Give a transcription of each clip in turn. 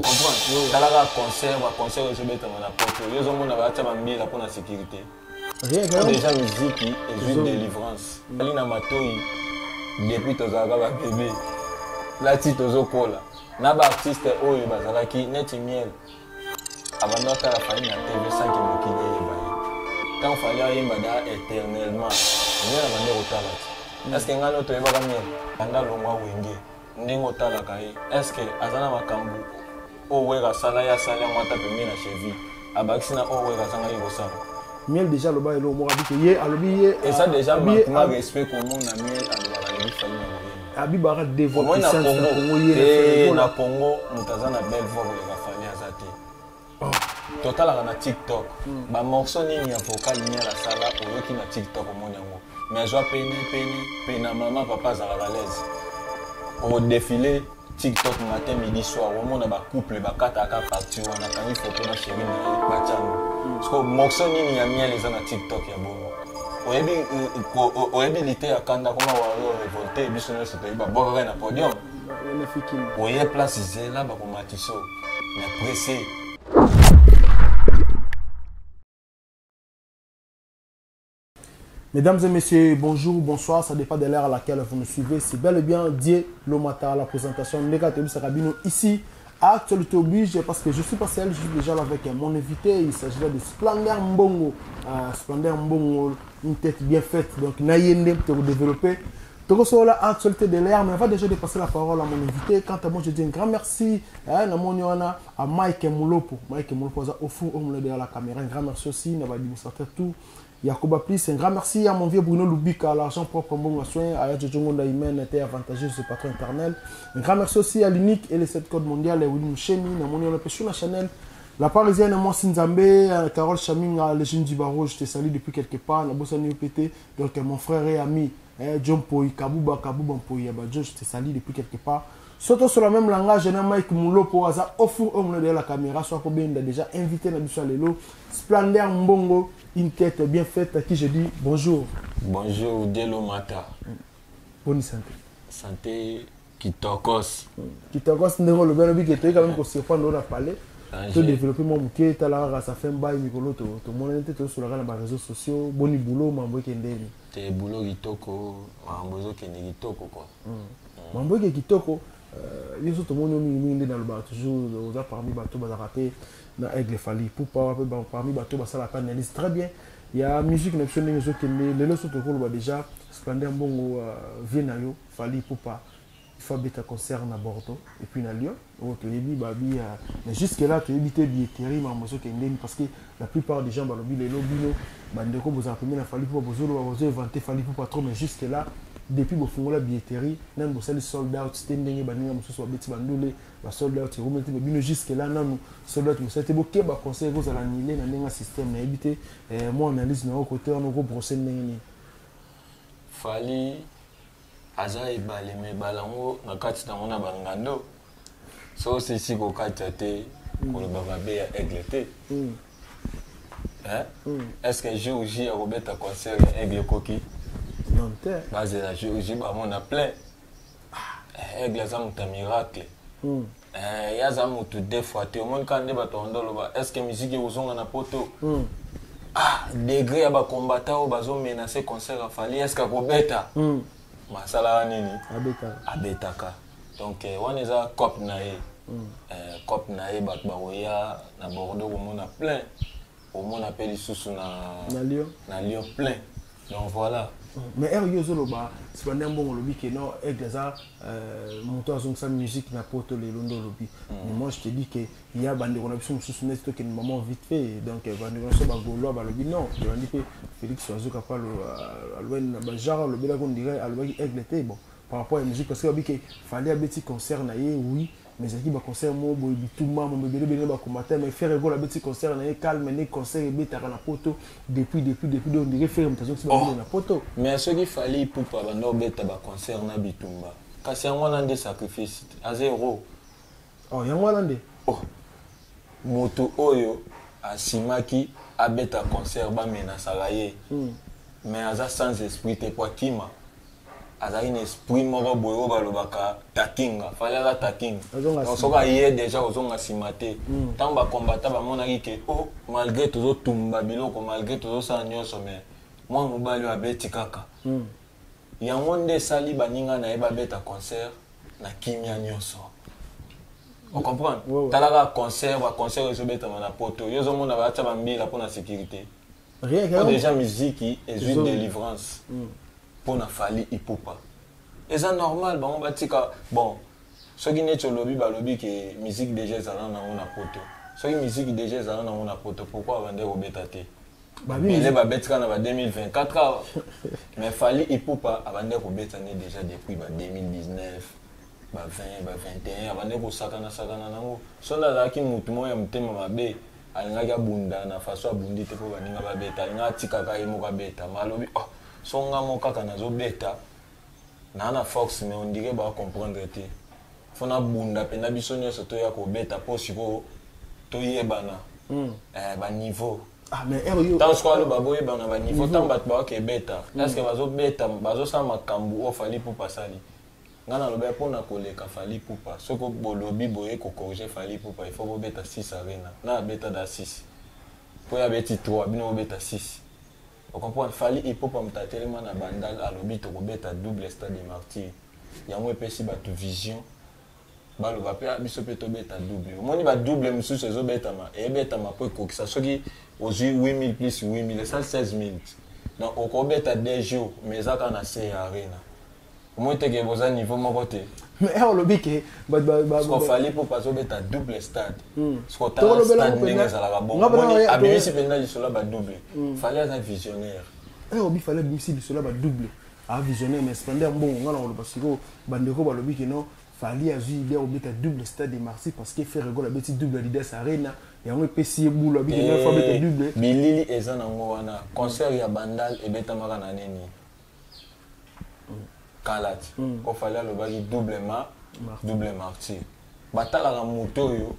Comprendre? Tala kaka concert, ba concert ezobetama na poto. Yo ozomona batia bambila mpo na sécurité. Rien que déjà miziki ezwi délivrance. Ali na matoyi depuis tozalaka ba bébé. Lati tozokola. Na ba artiste oyo bazalaki neti miel. Abanda otala Fally na TV sans que mokili eyeba ye. Ntango Fally ayemba da éternellement, miel abandi kotala ti. Est-ce que ngai no toyebaka miel? Banda longwa Wenge. Ndenge otalaka ye, est ce que aza na makambo oyo Werra asala, ye asali yango ata pembeni na cheville, abakisi na oyo Werra azangaki kosala? Miel déjà aloba eloko moko, abi ke ye alobi ye eza déjà manquement respect komona Miel alobaka alobi Fally na koyemba. Abi baka deux voix Omoni na puissante na Congo, Congo, ye na te, Ferre Gola. Na Congo moto aza na belle voix koleka Fally aza te. Totalaka na TikTok ba morceau nini ya vocal Miel asala, oyoki na TikTok omoni yango, mais azwa pene pene pe na mama papa azalaka à l'aise. Odéfilé TikTok matin, midi, soir, omona ba couple bakataka partie wana, akangi photo na chéri na ye, batiango. Parce que morceau nini ya Miel eza na TikTok ya bongo? Oyebi, oyebi lite ya kanda koma warrior révolté, biso nyonso toyebi, babwakaka na podium. Oye place zela bakomatiso na pressé. Mesdames et messieurs, bonjour, bonsoir, ça dépend de l'heure à laquelle vous nous suivez. C'est bel et bien Dieu Lomata, la présentation Ndeka Tobi Sakabino ici à Actualité Oblige, parce que je suis pas seul, je suis déjà là avec mon invité. Il s'agit là de Splendeur Mbongo. Splendeur Mbongo, une tête bien faite. Donc, Nayende, pour développer. Toko la actualité de l'ère, mais avant déjà de passer la parole à mon invité, quant à moi, je dis un grand merci, hein, na moni wana, à Mike Moulopo. Mike Moulopo, au four, au milieu de la caméra. Un grand merci aussi, na ba administrateur tout. Yakuba Plus, un grand merci à mon vieux Bruno Lubika, l'argent propre, bon soin, à Yadjo Djongonda Imen, était avantageux, ce patron éternel. Un grand merci aussi à l'unique et les 7 codes mondiales, et Willy Mouchemi, na moni wana, sur la Chanel. La Parisienne, moi Sinzambe, Carole Chaminga, les jeunes du barreau, je te salue depuis quelque part, na Bossani UPT, donc mon frère et ami, eh, John Poi, Kabuba, Kabuba Poi, Yaba Joe, je te salue depuis quelque part. Surtout sur le même langage, na Mike Moulopo, aza au four, au milieu de la caméra, soit combien il a déjà invité na biso lelo, Splendeur Mbongo, une tête bien faite à qui je dis bonjour. Bonjour, Dielo Mata. Bonne santé. Santé kitokos. Kitokos ndenge olobi alobi ke toyei quand même kosurprendre oyo na palais. Danger. To développer mwa moke, tala kaka ça fait mbai mikolo tomonani te, tosolaka na ba réseaux sociaux, boni boulot, mambo ekendeni. Te boulot kitoko, mambo ezokende kitoko quoi. Mambo eke kitoko, yo so tomoni yo mingi mingi nde nalobaka toujours oza parmi bato bazalaka pe na Aigle Fally Ipupa, pe parmi bato basalaka analyse très bien ya musique na biso ndenge ezokende. Lelo so tokoloba déjà Splendeur Mbongo, vie na yo Fally Ipupa, il faut abeta concert na Bordeaux et puis na Lyon. Oyo toyebi babi, mais jusque là toyebi te billetterie mambo ezokende nini, parce que la plupart des gens balobi lelo bino bandeko bozala pembeni na Fally Ipupa, bozoloba bozo inventer Fally Ipupa trop, mais jusque là depuis bofungola billetterie nanu bosali sold out te, ndenge baninga mosusu babeti bandule ba sold out ekomeli te, mais bino jusque là nanu sold out mosali te. Bokeba conseil ekozala annulé na ndenge ya système, nayebi te, moi analyse na yo côté wana okobrosser ndenge nini? Fally aza ebale, mais ebale yango na kati nango na bangando, so osisi kokatya te, koloba mabe ya Aigle te. Hein? Est-ce que jour J akobeta concert ya Aigle ekoki? Non te. Bazela jour J bamona plein. Aigle aza moto ya miracle. Ye aza moto deux fois te. Omoni kaka nde bato bando oloba, est-ce que musique ekozonga na poto? Ah, degré ya bacombattant oyo bazomenace concert ya Fally, est-ce que akobeta? Masalaka nini? Abetaka. Abetaka. Donc, wana eza cop na ye. Cop na ye, bato bakoya na Bordeaux komona plein. Omona pe lisusu na Na Lyon. Na Lyon plein. Donc voilà. Mais heure yo ozoloba Splendeur Mbongo olobi ke non Aigle aza, moto azongisa musique na poto lelo nde olobi. Mais moi je te dis que il y a bandeko na biso mosusu neti tokende maman vite fait. Donc bandeko na biso ba Gaulois balobi non, tolandi pe Félix Wazekwa pa alobaki na ba genre alobelaki on dirait alobaki Aigle te, bon par rapport à la musique, parce que babi ke fallait abeti concert na ye, oui, mais ezalaki ba concert moko boye bitumba, mo ebele ebele ba combattant, mais Ferre Gola abeti concert na ye calme, nde concert ebetaka na poto depuis, depuis, depuis, donc on dirait Ferre moto azongisi ba bino na poto. Mais soki Fally Ipupa banda obeta ba concert na bitumba, kasi yango wana nde sacrifice aza héros. Oh, yango wana nde. Oh, moto oyo asimaki abeta concert bamenasaka ye. Mais aza sans esprit te po akima. Azalaki na esprit moko boye oyo balobaka takinga. Fally aza takinga. Azonga Donc nsima. soki aye déjà, ozonga nsima te. Ntango bakombata bamonaki ke o malgré tozotumba biloko, malgré tozosala nyonso, mais mwa mobali oyo abeti kaka. Yango nde esali baninga na ye babeta concert na kimia nyonso, ocomprendre? Ouais. Tala kaka concert, baconcert ezobetama na Poto, yo ozomona batia bambila mpo na sécurité. Rien Po que déjà musique ezwi délivrance mpo na Fally Ipupa, eza normal bango batika. Bon, soki neti olobi, balobi ke musique déjà ezala nango na Poto. Soki musique déjà ezala nango na Poto, pourquoi babande kobeta te? Babi Bele babeti kaka na ba 2024 awa, mais Fally Ipupa abande kobeta ne déjà depuis ba 2019, ba 20, ba 21, abande kosakana-sakana nango. So nde azalaki motu moko ya motema mabe, alingaki abunda na façon abundi te mpo baninga babeta. Alingaki atikaka ye moko abeta, ma alobi: "Oh, so nga mo kaka nazobeta naa na force, mais on dirait bacomprendre te, fo nabunda mpenza, biso nyonso toya kobeta mpo sikoyo toyebana baniveau." Ah, mais ere yo Ntango sikoyo aloba boyebana baniveau, ntango bato baoka ebeta, est-ce bazobeta, bazosala makambo oyo Fally Ipupa asali? Ngai naloba mpona koleka Fally Ipupa, soki bolobi boye kocorriger Fally Ipupa, il faut bobeta 6 arena na abeta da 6, mpo ye abeti 3, bino bobeta 6, ocomprendre? Fally Ipupa moto atelema na Bandal, alobi tokobeta double Stade de Martyr. Yango epesi bato vision, baloba mpe: "Ah, biso mpe tobeta double." Omoni badouble mosusu ezobetama, eyebetama mpo ekokisa. Soki ozwi 8000 plus 8000, esali 16 000. Donc okobeta 2 jours, mais eza kaka na se ya arena. Omoni teke boza niveau moko te. Mais ere olobi ke Siko Fally mpo azobeta double stade, siko tala Tokolobela stade ngo ndenge ezalaka bongo. Nga mpenza Omoni, abimisi mpenza lisolo ya badouble. Fally aza visionnaire. Ere obi Fally abimisi lisolo ya badouble, a visionnaire, mais Splendeur Mbongo, nga na koloba sikoyo, bandeko balobi ke non, Fally azwi idée akobeta double Stade de Martyr parce que Ferre Gola abeti double Adidas Arena, yango epesi ye bulu, abiki neuf fois abeta double. Bilili eza nango wana. Concert ya Bandal ebetamaka na nini, kala ti ko Fally alobaki double ma double Martyr. Batalaka moto oyo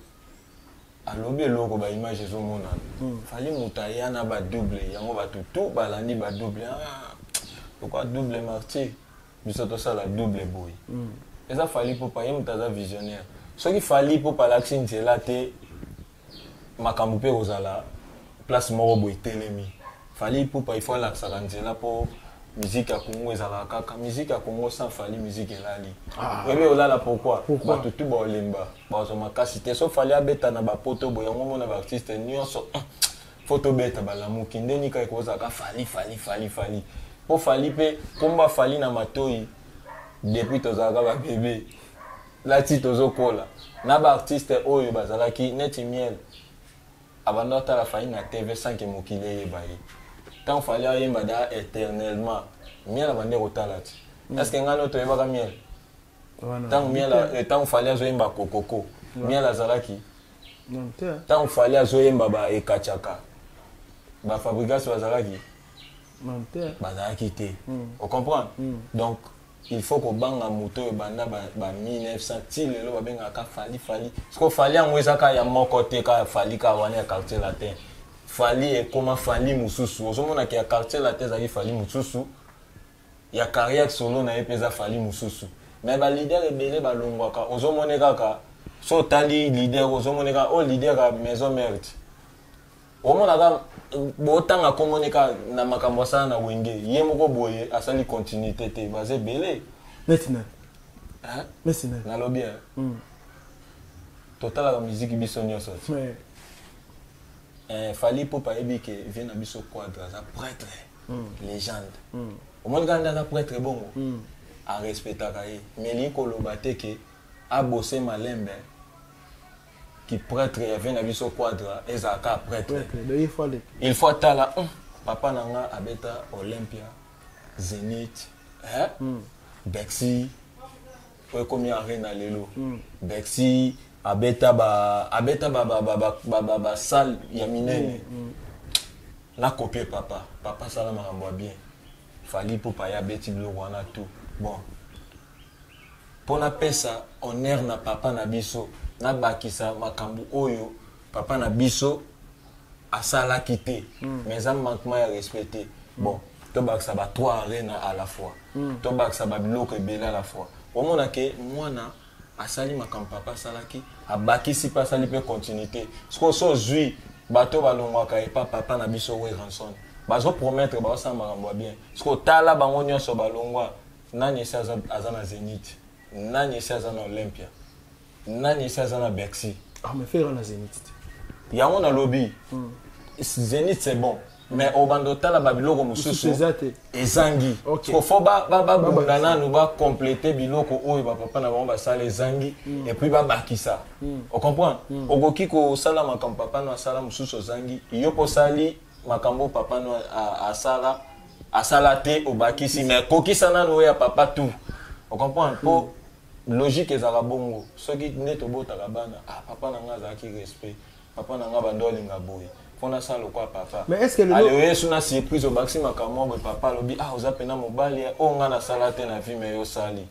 alobi eloko, baimage ezomonana. Fally moto aya na badouble yango, bato tu balandi badouble. Ah, lokwa double Martyr, biso tosala double boye. Eza Fally Ipupa, ye moto aza visionnaire. Soki Fally Ipupa alakisi nzela te, makambo mpe kozala place moko boye etelemi. Fally Ipupa, il faut alakisaka nzela mpo musique ya Congo ezalaka kaka musique ya Congo. Sans Fally, musique elali. Oyebi olala pourquoi? Pourquoi? Bato tu baolemba, bazwa makasi te. So Fally abeta na bapoto boye, yango mona baartiste nyonso fo tobeta, balamuki ndeni kaka ekozalaka Fally, Fally, Fally, Fally. Mpo Fally mpe komba Fally na matoi depuis tozalaka babebe lati, tozokola na baartiste oyo bazalaki neti Miel, abanda otala Fally na TV sans ke mokili eyeba ye. Ntango Fally ayemba da éternellement, Miel abandi kotala ti. Est ce que ngai no toyebaka Miel? Wana Ntango Miel, ntango Fally azoyemba Kokoko, Miel azalaki? Non te. Ntango Fally azoyemba ba Ekatiaka, bafabrigas bazalaki? Non te. Bazalaki te, ocomprendre? Donc il faut kobanga moto oyo banda ba 1900 ti lelo babengaka Fally, Fally. Siko Fally yango eza kaka ya moko te, kaka Fally kaka wana ya Quartier Latin. Fally ekoma Fally mosusu. Ozomonaka ya Quartier Latin ezalaki Fally mosusu, ya carrière solo na ye mpe eza Fally mosusu. Mais baleader ebele balongwaka, ozomone kaka so otali leader, ozomone kaka oyo leader ya Maison Mère. Omonaka botanga komoni kaka na makambo asala na Wenge, ye moko boye asali continuité te. Baza ebele. Neti nani? Hein? Neti nani? Nalobi, hein? Totalaka miziki biso nyonso ti. Mais Fally Ipupa ayebi ke vie na biso Quadre aza prêtre, légende. Omoni kaka nde aza prêtre bongo, arespectaka ye, mais elingi koloba te ke abose malembe ki prêtre ya vie na biso Quadre ezalaka prêtre. Prêtre, donc il faut aller. Il faut atala papa na nga abeta Olympia, Zénith, hein? Bercy oyo ekomi Arena lelo. Bercy abeta, ba abeta ba ba ba ba ba ba, ba salle ya minene. Na copie papa, papa asala makambo ya bien. Fally Ipupa ye abeti biloko wana tout. Bon, mpo napesa honneur na papa na biso, nabakisa makambo oyo papa na biso asalaki te, mais eza manquement ya respect te. Bon, Tobakisa ba 3 arena à la fois, tobakisa babiloko ebele à la fois. Omona ke mwana asali makambo papa asalaki, abakisi mpe asali mpe continuité. Sikoyo so ozwi bato balongwaka epa papa na biso Werrason, bazopromettre, baosala makambo ya bien. Sikoyo tala bango nyonso balongwa, nani esi aza na Zénith? Nani esi aza na Olympia? Nani esi aza na Bercy? Ah, mais Ferre na Zénith te. Yango nalobi, Zénith, c'est bon, mais obanda otala babiloko mosusu. Eza te. Ezangi. Ok. Faut babunda nanu, bacomplete biloko oyo bapapa na bango basala ezangi, et puis babakisa. Ocomprendre? Okoki kosala makambo papa no asala, mosusu ozangi. Yo mpo osali makambo oyo papa no asala, asala te, obakisi, mais kokisa nanu oyo ya papa tout. Ocomprendre? Mpo logique ezalaka bongo. Soki nde tobotaka bana, ah, papa na nga azalaki respect, papa na nga bando alinga boye, mpo nasala lokwa papa. Mais est-ce que Ale oyesu na surprise, obakisi makambo moko boye, papa alobi: "Ah, oza mpena mobali oyo nga nasala te na vie." Mais yo osali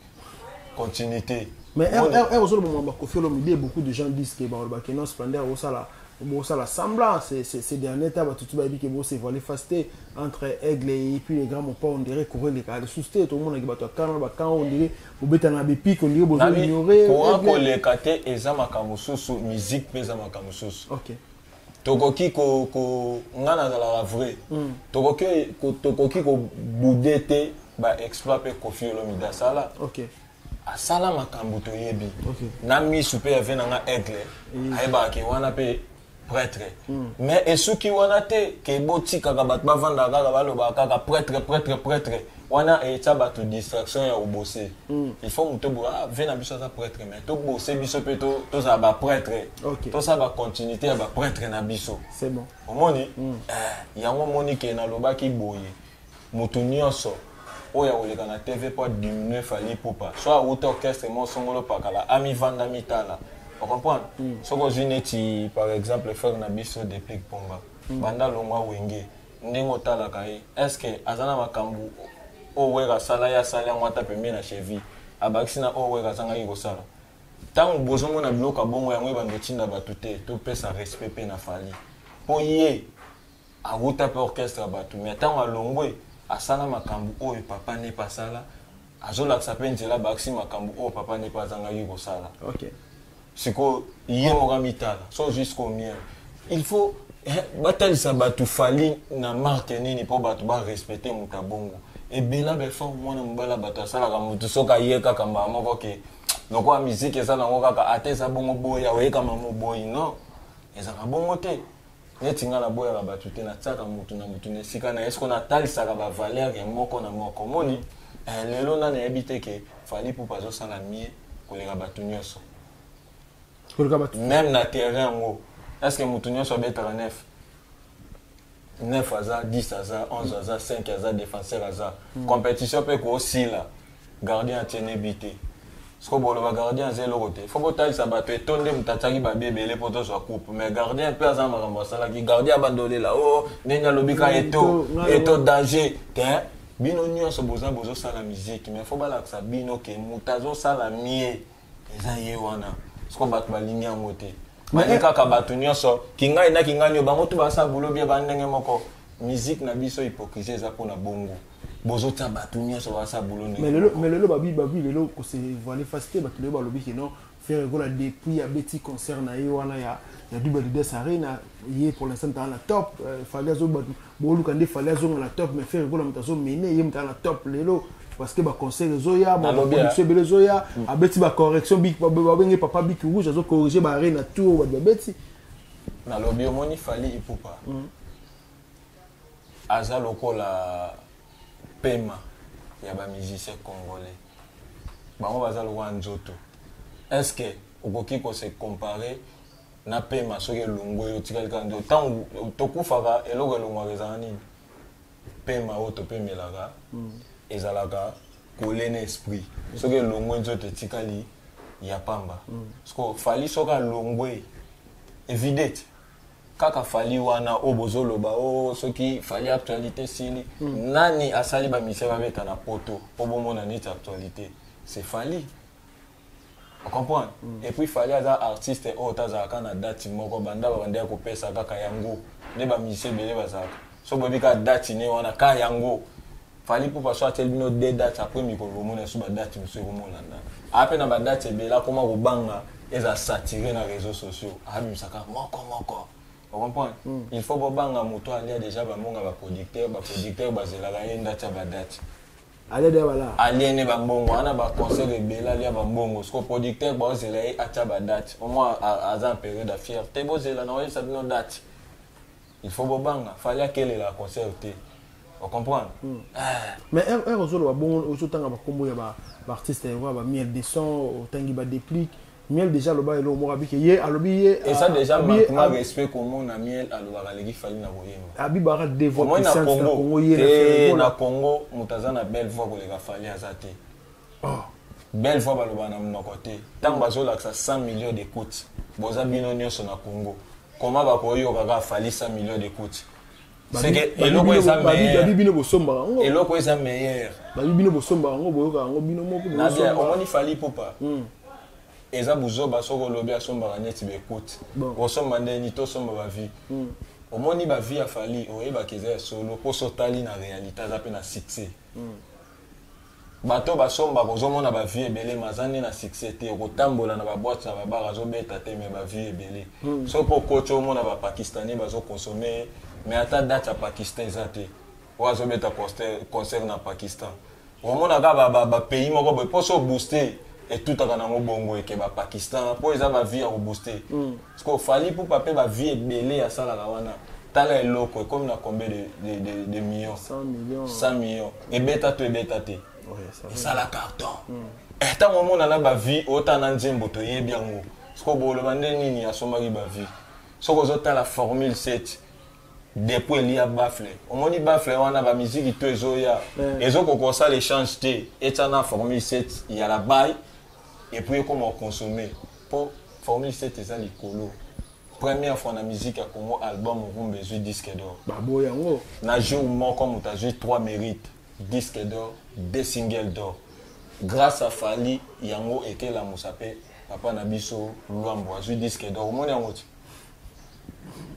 continuité. Mais R ozoloba makambo ya Koffi Olomide, beaucoup de gens disent que balobaki non, Splendeur osala, bosala semblant. Ces derniers temps, bato tu bayebi ke bose voiler face te entre Aigle et puis les grands mopa. On dirait courant elekaka lisusu te. Tomonaki bato ya kana bakan, on dirait bobetana na bepike, on dirait bozo ignorer. Courant koleka te eza makambo mosusu, musique mpe eza makambo mosusu. Tokoki ko nga nazalaka vrai, tokoki kobude te baexploit mpe Koffi Olomide asala. Asala makambo toyebi na misu mpe ave na nga Aigle ayebaka ke wana mpe prêtre. Mais esuki wana te ke botikaka bato bavandaka kaka, balobaka kaka prêtre, prêtre, prêtre. Wana etya bato distraction ya kobose. Il faut moto boye, ah, ve na biso aza prêtre, mais tobose biso mpe tozala baprêtre, tosala bacontinuité ya baprêtre na biso. C'est bon. Omoni? Yango omoni ke nalobaki boye, moto nyonso oyo akoleka na TV mpo adiminue Fally Ipupa, so awuta orchestre mo songolo pakala, amivanda, mitala. Ocomprendre? Soki ozwi neti par exemple frère na biso Deplick Pomba, banda longwa Wenge, ndenge otalaka ye, est ce que aza na makambo oyo Wera asala, ye asali yango ata pembeni na cheville, abakisi na oyo Wera azangaki kosala? Ntango bozomona biloko ya bongo, yango ebanda otinda bato te topesa respect mpe na Fally, mpo ye awuta mpe orchestre ya bato, mais ntango alongwe, asala makambo oyo papa ne mpe asala, azolakisa mpe nzela, bakisi makambo oyo papa ne mpe azangaki kosala. Sikoyo ye moko amitala. So jusqu'au mien, il faut batalisa bato Fally na marque nini mpo bato barespecte moto abongo. Ebela baeffort mwana mobala bato asalaka, motu soki aye kaka mbala moko ke lokola musique eza nango kaka, ata eza bongo boya oyekama moboyi, non, ezalaka bongo te. Neti nga naboyaka bato te, natiaka motu na motu na esika na ye. Siko natalisaka bavaleur ya moko na moko. Omoni, lelo nani ayebi te ke Fally Ipupa azosala mieux koleka bato nyonso? Koleka bato. Même na terrain yango, est ce que motu nyonso abetaka 9? 9 aza, 10 aza, 11 aza, 5 aza, défenseur aza. Compétition mpe koosila, gardien atiene bi te. Siko boloba gardien aza eloko te. Fo botalisa bato etonde moto atiaki babi ebele mpo tozwa coupe, mais gardien mpe aza na makambo asalaki. Gardien abanda olela o ndenge alobi ka eto eto danger te. Bino nyonso boza bozosala musique, mais fo balakisa bino ke moto azosala mieux eza ye wana. Siko bato balingi yango te, bali kaka bato nyonso kingai na kingani oyo bango tu basala boulot bien, bandenge moko. Musique na biso, hypocrisie eza mpona bongo, bozotia bato nyonso basala boulot ndenge. Mais lelo babi lelo kose voiler face te. Bato lelo balobi ke non, Ferre Gola depuis abeti concert na ye wana ya Double Leaders Arena, ye pour l'instant taa na top. Fally azo boluka nde Fally azonga na top, mais Ferre Gola moto azomene ye, moto aza na top lelo, parce que baconcert ezoya, baproduction ebele ezoya. Abeti bacorrection, babenge papa bic rouge, azocorrige baarena tour bato babeti. Nalobi, omoni Fally Ipupa aza lokola pema ya bamusicien congolais. Bango baza lokola nzoto. Est ce que okoki kose comparer na pema? Soki elongwe, oyo otikali kaka nzoto. Ntango tokufaka, eloko elongwaka ezala nini? Pema oyo topemelaka ezalaka kole na esprit. Soki elongwe, nzoto etikali ya pamba. Siko Fally soki alongwe, evide te kaka Fally wana oyo bozoloba o soki Fally actualité esili. Nani asali bamusicien babeta na poto mpo bomona neti actualité? C'est Fally, ocomprendre? Et puis Fally aza artiste oyo tazalaka na date moko, banda babandaki kopesa kaka yango nde bamusicien ebele bazalaka. So boyebi kaka date ne wana, ka yango. Fally Ipupa so atieli bino deux dates, après mikolo bomona so badate mosusu ekomolanda. Aya mpe na badate ebele, akoma kobanga eza saturé na réseaux sociaux, abimisaka moko moko. Ocomprendre? Il faut bobanga moto alia déjà bambongo ya baproducteur. Baproducteur bazelaka ye nde atia badate. Alia deya bala. Alie ne bambongo wana, baconcert ebele, alia bambongo. Siko producteur baozela ye atia badate. Omoi aza en période ya fierté, bozela na oyebisa bino date. Il faut bobanga Fally akelela concert te. Ocomprendre? Mais ere ozoloba bongo, ozotanga bakombo ya baartiste ya bamiel de son, otangi badéplique. Miel déjà aloba eloko moko, abike ye alobi ye Eza déjà manquement respect komona Miel alobaka aleki Fally na koyemba. Abi baka deux voix Omoi na puissante na Congo Congo, ye na te. Ferre Na Gola. Congo, moto aza na belle voix koleka Fally aza te. Belle voix balobaka na monoko te. Ntango bazolakisa 100 millions d'écoute, boza bino nyonso na Congo, koma bakoyoka kaka Fally 100 millions d'écoute, c'est que eloko eza Babi meilleur. Bino bosombaka yango. Eloko eza meilleur. Babi bino bosombaka yango, boyoka yango bino moko. Na bien. Bozosomba. Omoni Fally Ipupa, eza buzoba soki olobi asombaka neti baécoute. Osomba ndeni? Tosomba bavues. Omoni bavues ya Fally, oyebaka eza ya solo mpo so otali na réalité, aza mpe na succès. Bato basombaka, ozomona bavues ebele, ma aza nde na succès te. Okotambola na baboîte, na babar, azobeta te, mais bavues ebele. Soki mpo okoti, omona bapakistanais bazoconsommer, mais ata date ya Pakistan eza te oyo azobeta concert na Pakistan. Omona kaka bapays moko boye mpo so booste etutaka nango bongo eke bapakistan mpo eza bavues ya kobooster. Parce que Fally Ipupa mpe bavues ebele asalaka wana, tala eloko ekomi na combien de millions? 100 millions. 100 millions, ebeta to ebeta te? Ouais, ça va. Esala carton. Ntango omona na bavues, otala na nzembo, toyebi yango. Siko boloba nde nini asombaki bavues? Soki ozotala Formule 7 depuis elia baffle, omoni baffle wana, bamiziki to ezoya, ezokoka kosala échange te. Etya na Formule 7 ya la baille et puis ekoma oconsommer mpo Formule 7 eza likolo. Première fois na musique ya Congo, album Rumba ezwi disque d'or. Baboya yango. Na jour moko, moto azwi 3 mérites: disque d'or, deux singles d'or, grâce à Fally. Yango ekelamusa mpe papa na biso Lwambo azwi disque d'or. Omoni yango ti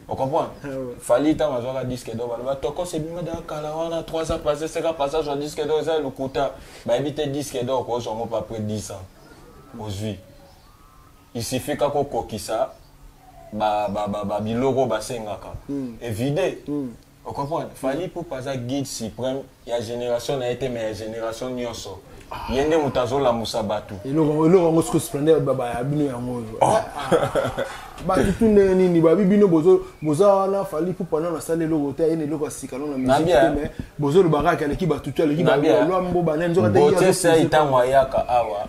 ocomprendre? Ah ouais. Fally, ntango azwaka disque d'or, baloba tokos ebima daka kala wana, 3 ans passé, seka passage ya disque d'or eza lokuta. Bayebi te disque d'or kozwa yango pa après 10 ans ozwi. Il suffit kaka okokisa babiloko basengaka, évide. Ocomprendre? Fally Ipupa aza guide suprême ya génération na ye te, mais ya génération nyonso. Ye nde moto azolamusa bato. Eloko yango siko splendeur ya bino yango oyo. Bato tu ndenge nini babi bino boza wana? Fally Ipupa nano asali eloko te, aye na eloko ya sika no na musique te, mais bozoloba kaka aleki bato tu, aleki Lwambo, banani, nzoka te. Gautier Sey, ntango ayaka awa,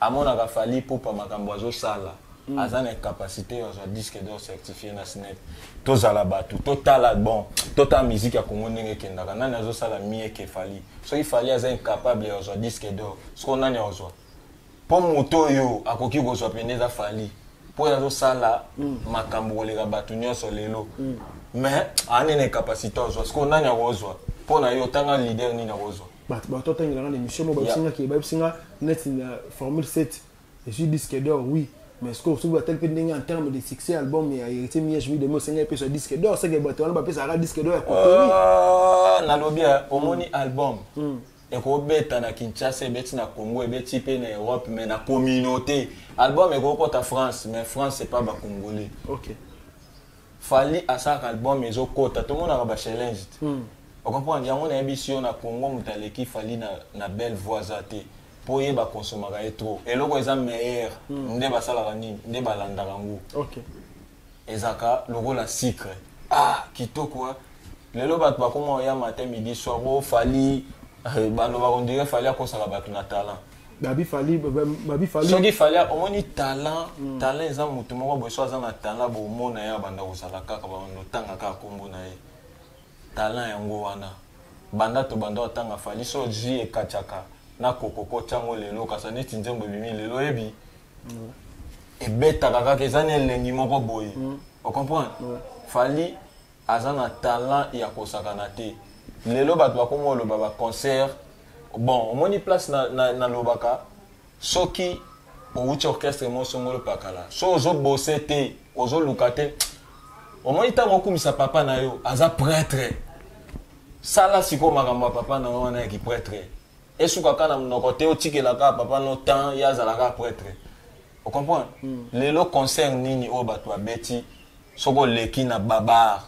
amonaka Fally Ipupa makambo azosala, aza na capacité azwa disque d'or certifié na SNEP. Tozala bato, totala bon, totala musique ya Congo ndenge ekendaka. Nani azosala mieux que Fally? Soki Fally aza incapable ya kozwa disque d'or, siko nani azwa? Mpo moto oyo akoki kozwa pene eza Fally, mpo oyo azosala makambo koleka bato nyonso lelo, mais aza na capacité azwa. Siko nani akozwa mpo na yo? Otanga leader nini akozwa? Bato otangelanga na émission mo, babisinga babisinga neti na Formule 7 ezwi disque d'or, oui, mais ce que soki batali mpe ndenge en terme de succès, album ya Héritier Miege Mi Demi osengai epesa disque d'or, seke bato wana bapesaka disque d'or ya kotori. Nalobi omoni album ekobeta na Kinshasa, ebeti na Congo, ebeti mpe na Europe, mais na communauté album ekokota France, mais France c'est pas bacongolais. Fally asalaka album ezokota, tomonaka bachallenge te. Ocomprendre? Yango nayebisi yo, na Congo moto aleki Fally na belle voix aza te, mpo ye bakonsomaka ye trop. Eloko eza meilleur nde basalaka nini? Nde balandaka yango. Ezalaka lokola sucre. Ah, kitoko. Lelo bato bakoma oya matin, midi, soir o Fally. Balobaka on dirait Fally akosaka bato na talent. Babi Fally, babi Fally. Soki Fally omoni talent, talent eza motu moko boye. So aza na talent, bomona ye abanda kozala kaka, babanda otanga kaka nkombo na ye. Talent yango wana, banda tobanda otanga Fally, so ozwi ekatiaka na kokoko tiango lelo, kasa neti nzembo ebimi lelo, oyebi ebetaka kaka, eza na elengi moko boye. Ocomprendre? Fally aza na talent ya kosakana te. Lelo bato bakoma oloba baconcert. Bon, omoni place nalobaka, soki owuti orchestre mo songolo pakala, so ozobose te, ozoluka te. Omoni ntango okumisa papa na yo aza prêtre. Sala sikoyo makambo ya papa na yo wana ya kipretre. Esuka kaka na monoko te, otikela kaka papa no temps ye azala kaka pretre. O comprendre? Lelo concert nini oyo bato babeti soki oleki na babar,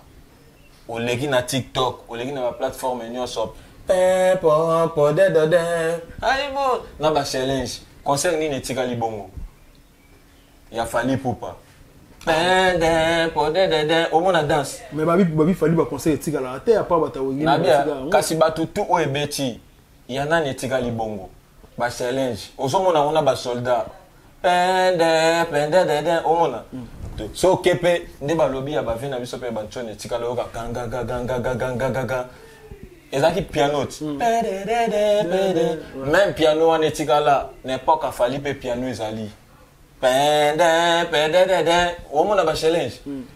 oleki na TikTok, oleki na ba plateforme nyonso pin po po de de de ayibo na ba challenge. Concert nini etikali bongo? Ya Fally Ipupa. Pin de po de de de omona danse. Mais babi babi Fally ba concert etikalaka te à part bato ya Wenge Na bien, batika yango. kasi bato tout oyo ebeti ya nani etikali bongo? Ba challenge ozomona yango na ba soldat pende pende dede omona so oke mpe nde balobi ya bave na biso mpe bantione etikali oyoka gangagagangagangagaga ezalaki piano ti pededede pede même piano wana etikala na époque afali mpe piano ezali pende pededede omona ba challenge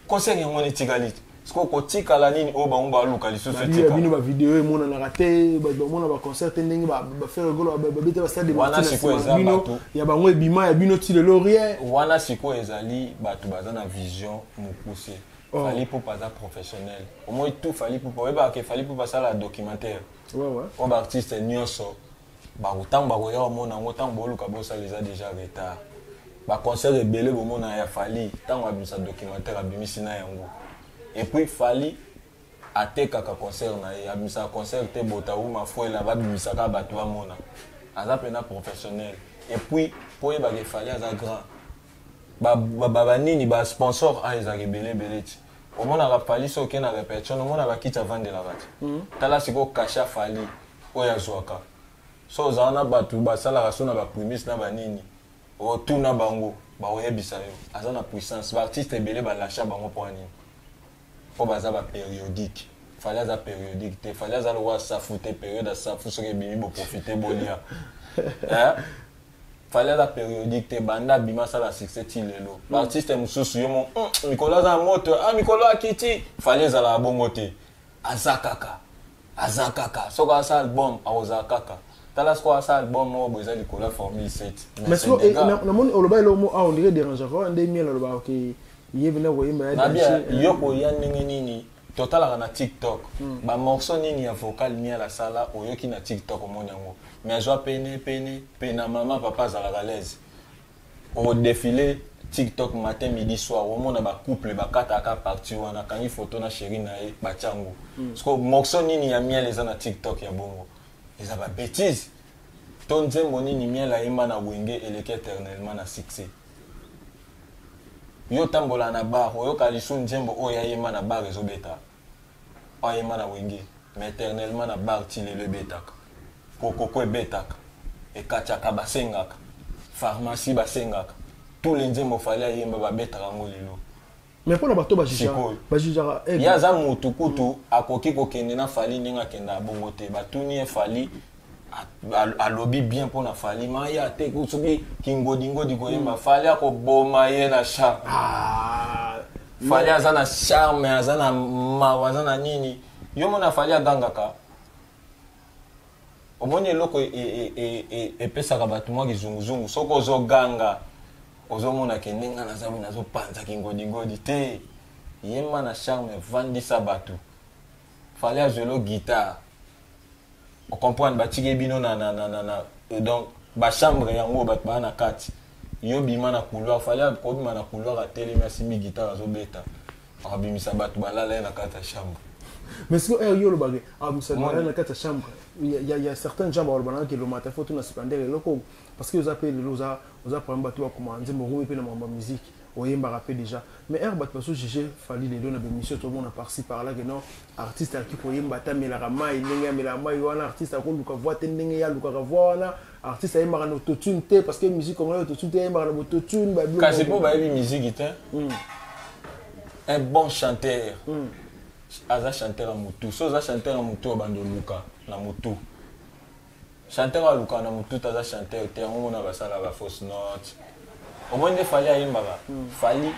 concert yango wana etikali te sikoyo kotikala nini oyo bango baluka lisusu Babi ya etikala bino ba video emonanaka te, bato bamona ba concert te ndenge ba Ferre Gola babeta ba stade de Wana Martyrs na sikoyo nsima eza bino bato. Ya bango ebima ya bino ti lelo rien. Wana sikoyo ezali bato baza na vision mokuse. Oh. Fally Ipupa aza professionnel, omoi tout Fally Ipupa oyebaka ke Fally Ipupa asala documentaire oyo baartiste nyonso ntango bakoya komona yango, ntango boluka bosala eza déjà retard. Baconcert ebele bomona ya Fally, ntango abimisa documentaire abimisi na yango. Et puis Fally atekaka concert na ye, abimisaka concert te botawuma fuela, babimisaka bato bamona aza mpena professionnel. Et puis mpo oyebaka Fally aza grand, banini basponsor a ezalaka ebele ebele ti omonaka Fally soki okei na répétition, omonaka kiti avandelaka ti. Tala sikoyo cachet Fally oyo azwaka, so ozala na bato basalaka so na baprimis na banini, otuna bango bakoyebisa yo aza na puissance. Baartiste ebele balasha bango mpo nini? Mpo baza bapériodique. Fally aza périodique te. Fally aza lokola safu te, période ya safu soki ebimi boprofite bolia. Eh? Fally aza périodique te. Banda abima asala succès ti lelo, baartiste mosusu yo mo mikolo aza na moto, ah, mikolo akiti. Fally ezalaka bongo te, aza kaka, aza kaka. Soki asala album akozala kaka. Tala sikoyo asala album moko boye eza likolo ya Formule 7. Mais sikoyo namoni oloba eloko mo awa, on dirait dérangeaka wana nde miel alobaka ke ye mpena koyemba ya Nabia danse. Yo koya ndenge nini? Totalaka na TikTok bamorceau nini ya vocal miel asala oyoki na TikTok omoni yango. Mais azwa pene pene pe na mama papa azalaka l'aise. Odéfile TikTok matin, midi, soir, omona bacouple bakataka parti wana, akangi photo na chéri na ye, batia yango. Parce que morceau nini ya miel eza na TikTok ya bongo? Eza babêtise. To nzembo nini miel ayemba na Wenge eleki éternellement na succès? Yo tambola na bar, oyoka lisu nzembo oyo ayemba na bar ezobeta, oyo ayemba na Wenge, mais éternellement na bar ti lelo ebetaka. Kokoko ebetaka, ekatiaka, basengaka pharmacie, basengaka tous les nzembo Fally ayemba babetaka yango lelo. Mais mpona bato Sikoyo. bajugaka Ye aza motu kutu akoki kokende na Fally ndenge akendaka bongo te. Batuni ye Fally alobi bien mpona Fally, ma ye ate soki kingodingodi koyemba, Fally akoboma ye na charme. Ah, Fally aza na charme, aza na mawa, aza na nini. Yo mona Fally agangaka, omoni eloko epesaka bato mwa kizunguzungu. Soki ozoganga, ozomona ke ndenge naza boye, nazopanza kingodingodi te. Yemba na charme, evandisa bato. Fally azwelo guitare, ocomprendre, batiki bino na donc bachambre yango bato baa na kati, yo bima na couloir. Fally akobima na couloir, atelemi, asimbi guitare, azobeta, akabimisa bato balala ye na kati ya chambre. Mais sikoyo yo olobaka abimisa na kati ya chambre, il y a certains gens balobana ke lomata faut tuna Splendeur eloko, parce que oza mpe lelo oza parmi bato bakoma nzembo, okomi mpe na makambo ya musique, oyembaka mpe déjà. Mais ere bato bazojuge Fally lelo na bémission, tomona par-ci par-là ke non, artiste akoki koyemba ata amelaka mai ndenge amelaka mai wana, artiste akoluka voix te ndenge ye alukaka voix wana, artiste ayembaka na autotune te, parce que musique congolais autotune te, ayembaka na autotune. Kasi mpo bayebi musique te. Un bon chanteur aza chanteur ya motu. So oza chanteur ya motu, obanda oluka na motu. Chanteur alukaka na motu te, aza chanteur te. Yango mona basala bafausse note. Omoni nde Fally ayembaka. Fally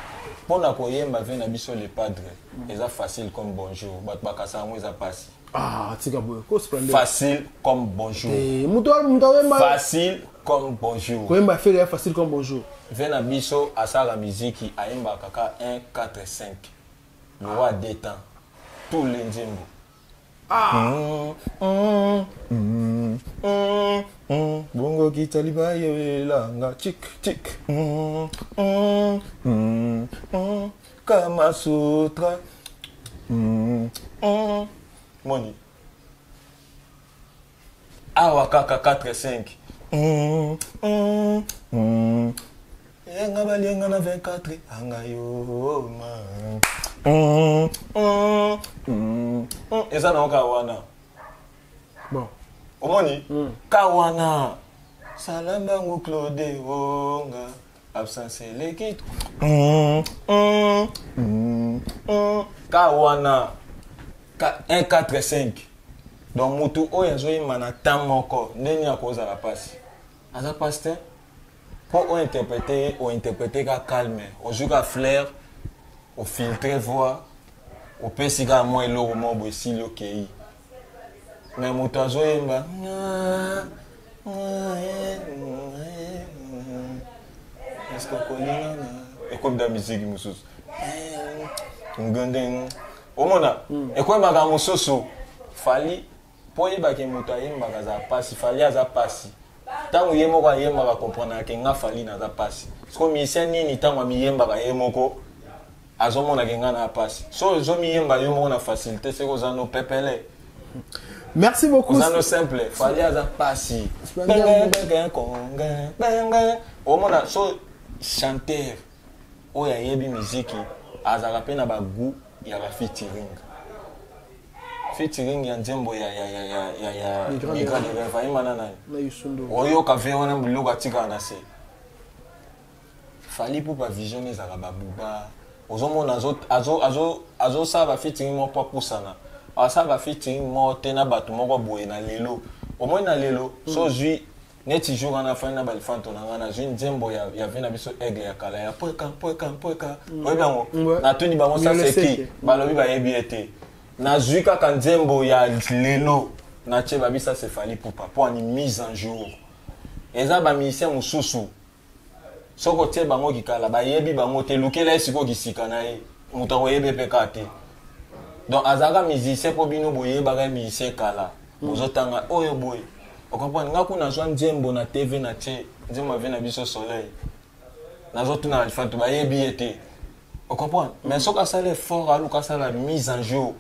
mpona koyemba ve na biso Le Padre eza facile comme bonjour. Bato bakasa yango eza pasi. Ah, tika boye ko, Splendeur. Facile comme bonjour. Moto moto ayemba Facile comme bonjour. Koyemba Ferre ya facile comme bonjour. Ve na biso asalaka miziki, ayembaka kaka 1 4 5, le roi des temps, tous les nzembo. Ah. Bongo kitali bayelanga chik chik. Kama Sutra. Moni. Awa kaka 4 5. Yenga balenga na 24 anga yo ma. Eza na oka wana. Bon. Omoni ka wana. Salambangu Claude Wonga absence eleki. Ka wana 1 4 5. Donc mutu oyo azoyemba na temps moko ndeni akozala pasi. Aza pasi te. Po o interpréter, o interpréter ka calme, ozwi ka flair, o filtrer voix, opesi kaka mwa eloko moko boye esili okei. Mais moto azoyemba est-ce que okolinga na ekomi da musique mosusu ngende omona ekoyembaka mosusu Fally mpo oyebake moto ayembaka aza pasi. Fally aza pasi ntango ye moko ayembaka, comprendre ke nga Fally naza pasi. Siko musicien nini ntango amiyembaka ye moko azomona ke nga na pasi? So ozomiyemba yo moko na facilité, seko oza no pepele. Merci beaucoup. Oza no simple. Fally aza pasi. Omona so chanteur oyo ayebi miziki azalaka mpe na bagoût ya bafeaturing, featuring ya nzembo ya Migrant Migrant de Rêve ayemba na nani? Na Yusundo. Oyoka ve wana biloko atikala na se. Fally mpo bavision ezalaka babuba, ozomona azosala bafeaturing moko mpo apusana, asala bafeaturing moko te na bato moko boye. Na lelo omoni, na lelo so ozwi neti jour wana afandi na balifanto na ngai, nazwi nzembo ya ve na biso Aigle ya kala ya pweka pweka pweka, oyebi yango? Natuni bango sa seki, balobi bayebi ye te. Nazwi kaka nzembo ya lelo natie, babisa c'est Fally Ipupa mpo ani mise en jour. Eza bamusicien mosusu, soki otie bango kikala, bayebi bango te. Lukela ye sikoyo kisika na ye, moto akoyebi mpe kaka te. Donc azalaka musicien mpo bino boyebaka ye musicien kala, bozotanga oyo boye, ocomprendre nga. Kuna nazwa nzembo na TV, na tie nzembo ave na biso Soleil, nazotuna Alifanto, bayebi ye te, ocomprendre? Mais soki asala effort, aluka asala mise en jour,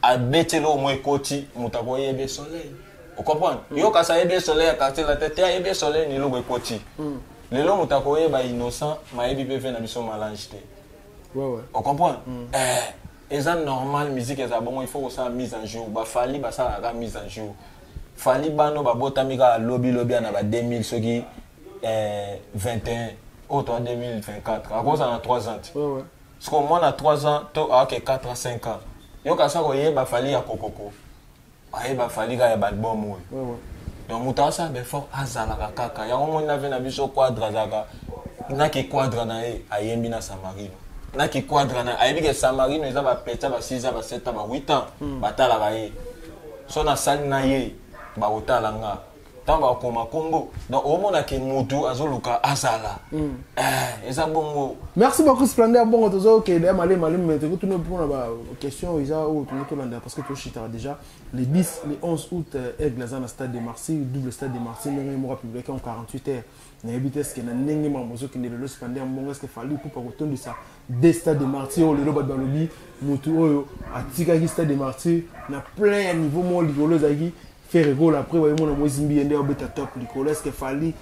abeteli oyo mo ekoti, moto akoyebi Soleil, ocomprendre? Yo kasi ayebi Soleil ya Quartier Latin te, ayebi Soleil na eloko ekoti lelo. Moto akoyeba Innocent, mayebi mpe ve na biso Malange te. Ocomprendre? Eza normal, musique eza bongo, il faut kosala mise en jour. Bafally basalaka mise en jour. Fally bano babotami kaka lobi lobi ya na ba 2000 soki 21 oyo toa 2024, akozala na 3 ans te. Siko mwana 3 ans to aoke 4 ans, 5 ans, yo kasi akoyeba Fally ya kokoko, ayeba Fally kaka ya baalbum oyo. Donc moto asala baeffort, azalaka kaka yango. Moni na ve na biso Quadre, azalaka naki Quadre na ye ayembi na Samarino, naki Quadre na ayebi ke Samarino eza bapetits ba 6 ans, ba 7 ans, ba 8 ans, batalaka ye. So nasali na ye, bakotala nga ntango bakokoma kombo. Donc omona ke motu azoluka azala. Eza bongo. Merci beaucoup, Splendeur. Bongo tozokende ya malemi malemi, mais tokotuna mpona baquestion eza oyo tongi tolanda, parce que toshitaka déjà les 10, les 11 août, Aigle aza na Stade de Martyr, double Stade de Martyr, ndenge moko apubliaki en 48 heures. Nayebi te, est-ce na ndenge makambo ozokende lelo, Splendeur Mbongo, est-ce Fally Ipupa kotondisa de Stade de Martyr oyo lelo bato balobi motu oyo atikaki Stade de Martyr na plein ya niveau moko likolo ezalaki Ferre Gola, après bayomona Moïse Mbiye nde abeta top likolo? Est ce que Fally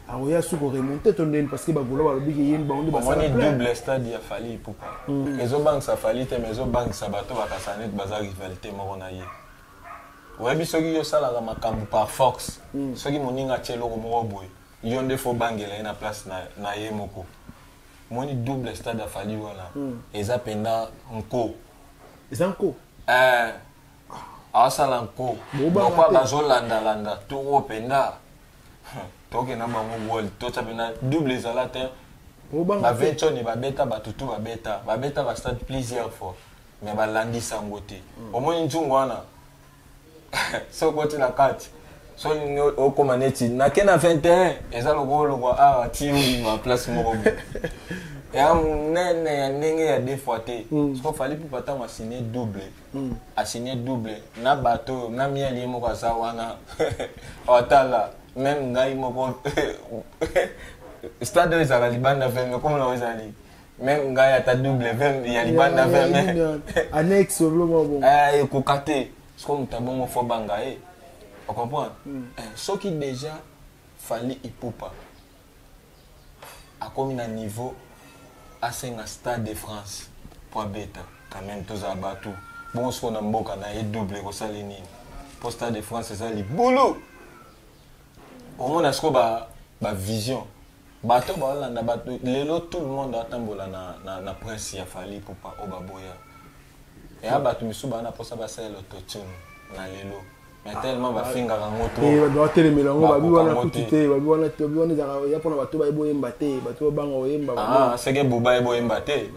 akoya su koremonter to ndeni? Parce que bagola balobiki ye bango nde basala Omoni, double stade ya Fally Ipupa ezobangisa Fally te, mais ezobangisa bato bakasa neti baza rivalité moko na ye. Oyebi, soki yo osalaka makambo par force, soki moninga atie eloko moko boye, yo nde fo bangela ye na place na ye moko. Omoni double stade ya Fally wana eza mpenza nko. Eza nko. Asala nko. Bobanga lokwa te. Bazolandalanda toko mpenza, tokenda bango world, totya mpenza double ezala te. Obanga te. Baventione babeta, bato tu babeta, babeta bastade plusieurs fois, mais balandisa yango te. Omoni nzungu wana, soki oti na kati, so olingi okóma neti nake na 21, eza lokola olongwa awa ti obima place moko boye. Ya monene ya ndenge ya deux fois te. Siko Fally Ipupa ntango asigne double, asigne double na bato oyo na miel, ye moko aza wana, atala même ngai moko, stade oyo ezalaka libanda 20, komona oyo ezali même ngai ata double 20 ya libanda 20. Annexe biloko bongo. Ekoka te. Siko moto abongo fo banga ye, ocomprendre? Soki déjà Fally Ipupa akomi na niveau asenga Stade de France po abeta, quand même tozala bato bongo. Sikoyo na mboka na ye double ekosali nini? Mpo Stade de France eza libulu. Omona sikoyo bavision bato baolanda bato lelo, tout le monde atambola na prince ya Fally Ipupa oyo baboya eya. Bato misusu baa na mposa basalela autotune na lelo, mais tellement bafingaka yango trop. Batelemela yango, babi wana kutu te, babi wana te, babi wana ezalaka ya mpona bato bayebi oyemba te, bato babanga oyemba. Seke Buba ayebi oyemba te,